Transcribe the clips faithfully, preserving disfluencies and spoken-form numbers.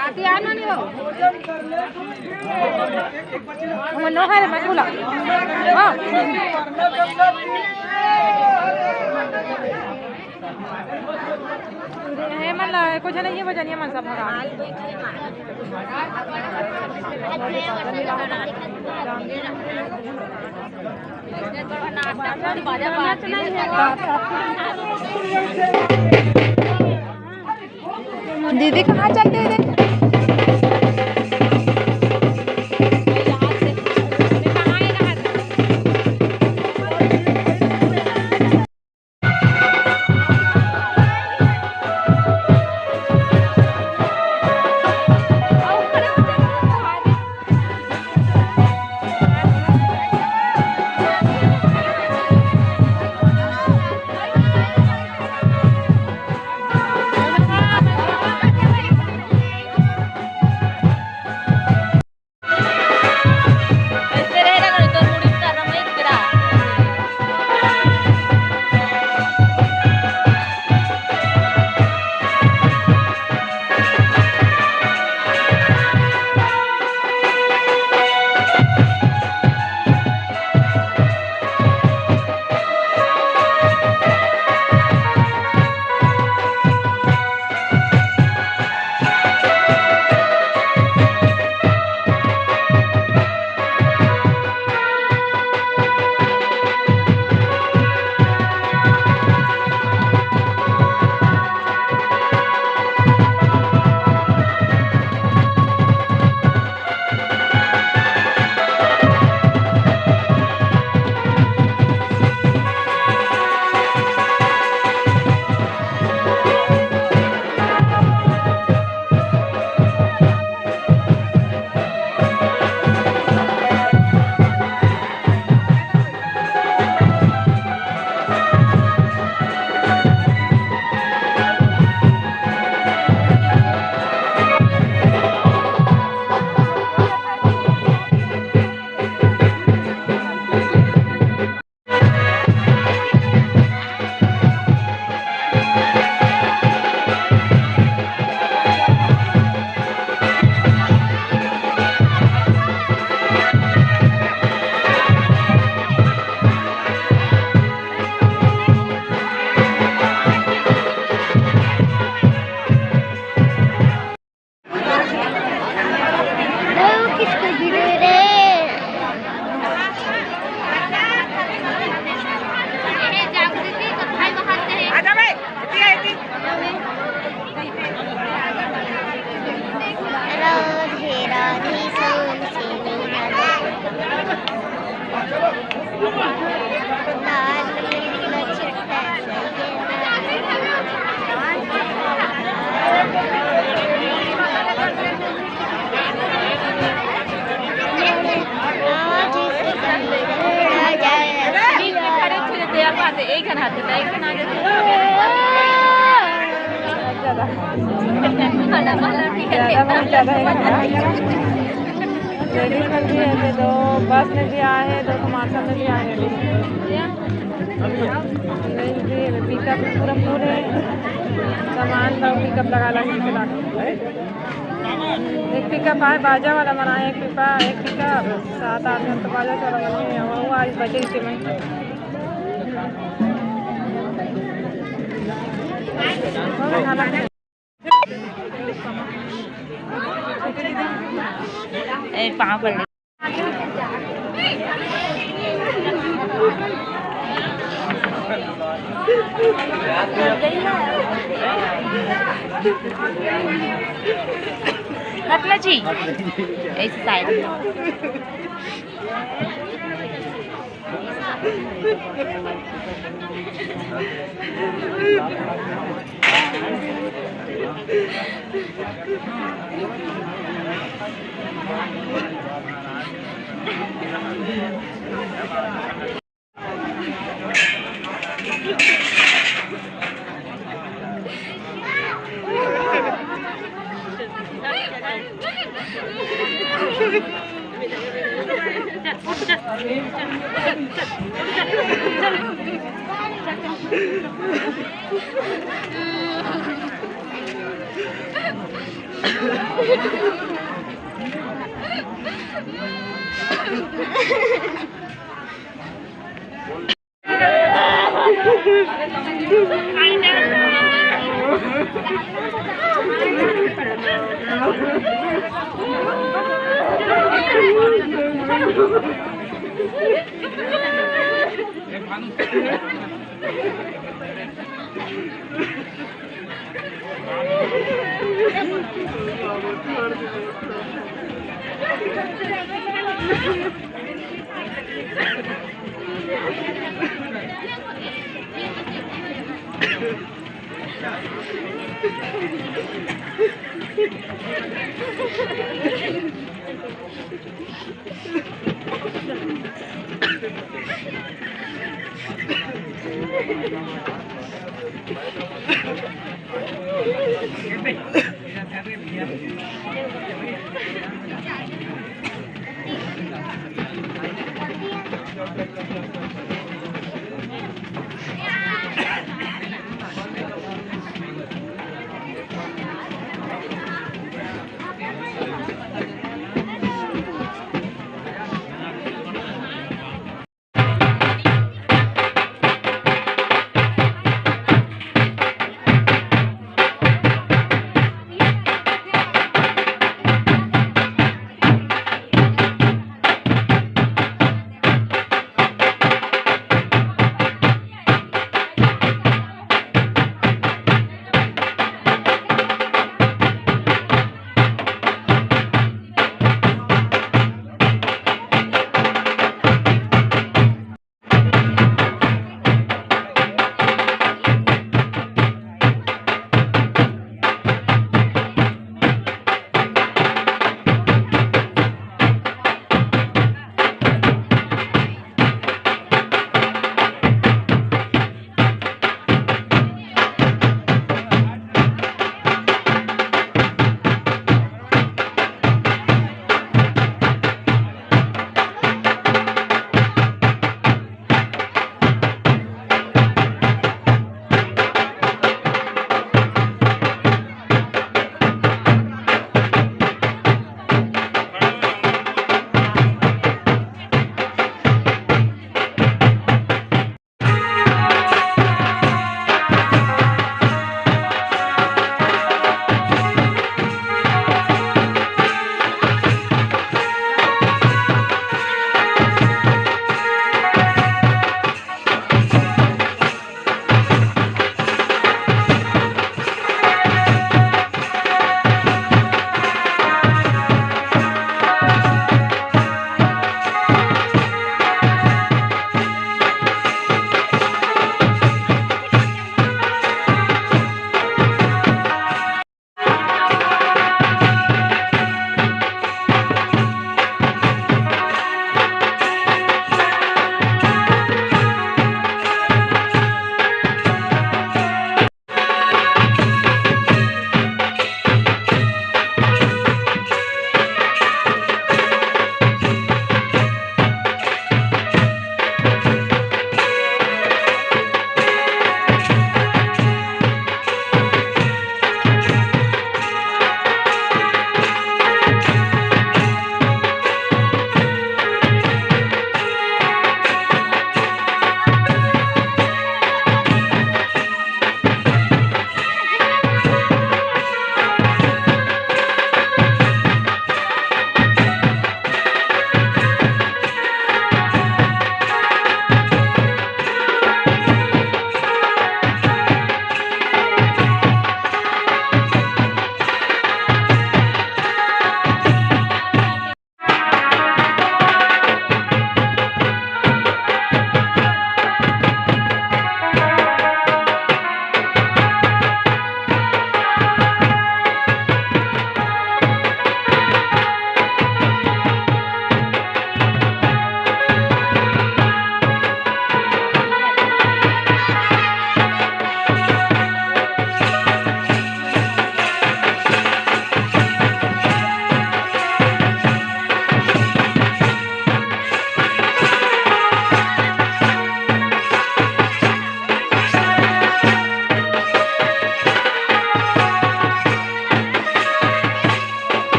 आती आ ना नहीं हो। हम लोग है मत बुला। हाँ। हे मन ला, कुछ नहीं है, बजनिया मन सब भगा। दीदी कहाँ चल दे दे? राधे राधे, सोन से मेरा लाल, मेरी लक्ष्मी। ज़्यादा, बहुत ज़्यादा है। लेडीज में भी है, दो बस में भी आए हैं, दो कमर्शियल में भी आए हैं। पिकअप पूरा फुल है, सामान सब पिकअप लगा लगा के रखा। एक पिकअप आए बाजा वाला बनाए, एक पिकअप, एक पिकअप सात आठ घंटे बाजा वाला बनाए, वो आज बचे इसे में। ए, पाँव पड़। रत्ना जी, ऐसे साइड।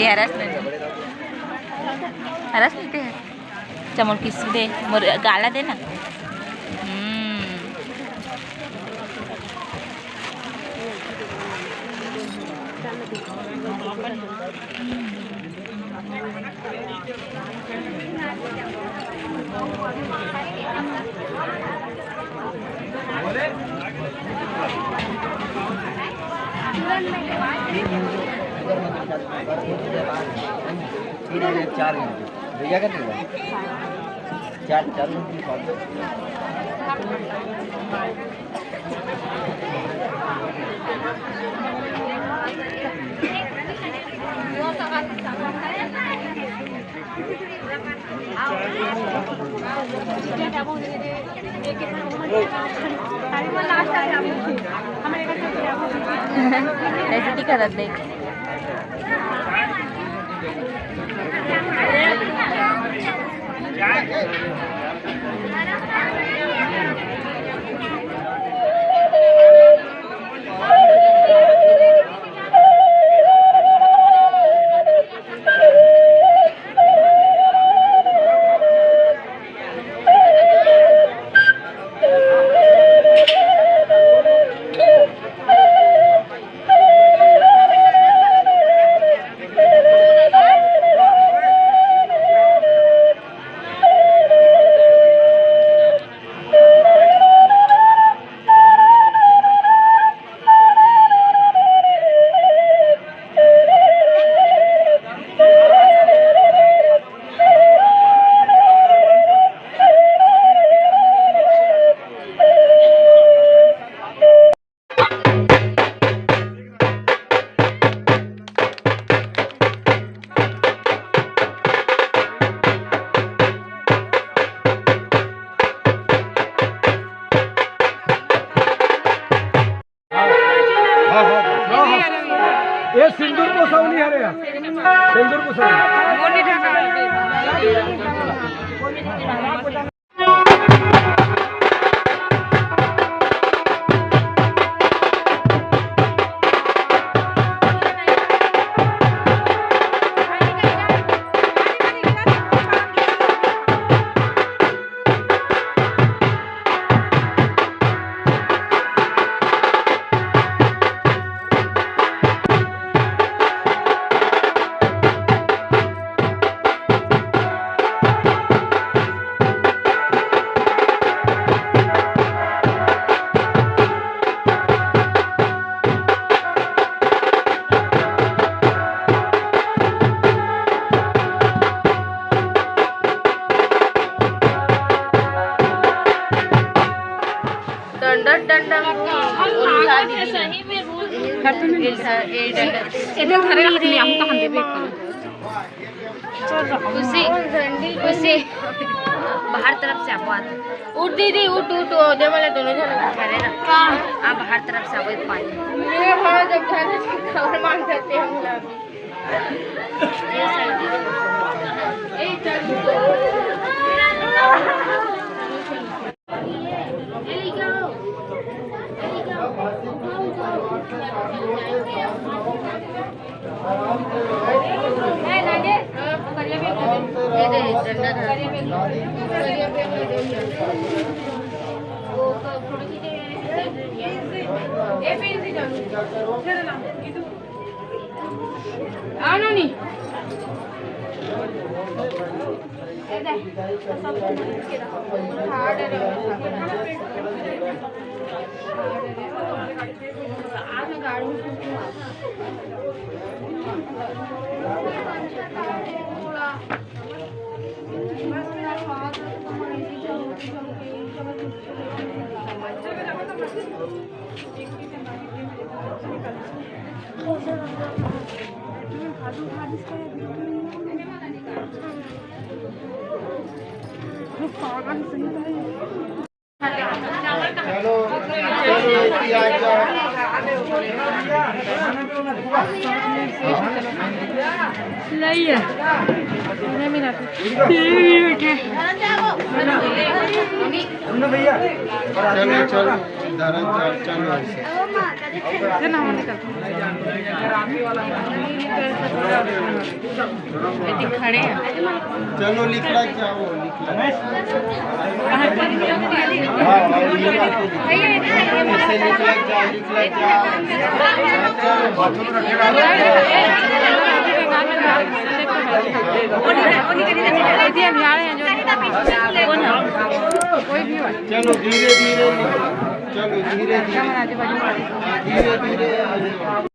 हरस नहीं, हरस नहीं ते। चमोर किसू दे, मोर गाला दे ना। हम्म। चार घंटे भैया का नहीं हुआ। चार, चार घंटे की बात है। ऐसे नहीं करत देख। हाँ, हाँ, हाँ, हाँ। ये सिंदूर पोसौनी हरे यार। सिंदूर पोसौनी। डंडा, डंडा, सही में रूल। ए डंडा। खुशी, खुशी, बाहर तरफ से आबो आत। उठ दीदी, उठ, उठ, ओ, दे वाले दोनों जन। अरे ना। हाँ, बाहर तरफ से आबो, एक पानी। ये हाँ, जब घर खबर मांग जाते हैं हम लोग। ये side। ए, चल, उठ। आओ ना नी। चलो, चलो, धरम चल, चलो ऐसे। चल, हम निकल। ये खड़े हैं। चलो, लिख ला, क्या वो लिख ला। हाँ, हाँ, लिख ला, लिख ला, क्या, लिख ला, क्या। कोई भी हो। चलो, धीरे धीरे, चलो, धीरे धीरे, धीरे धीरे।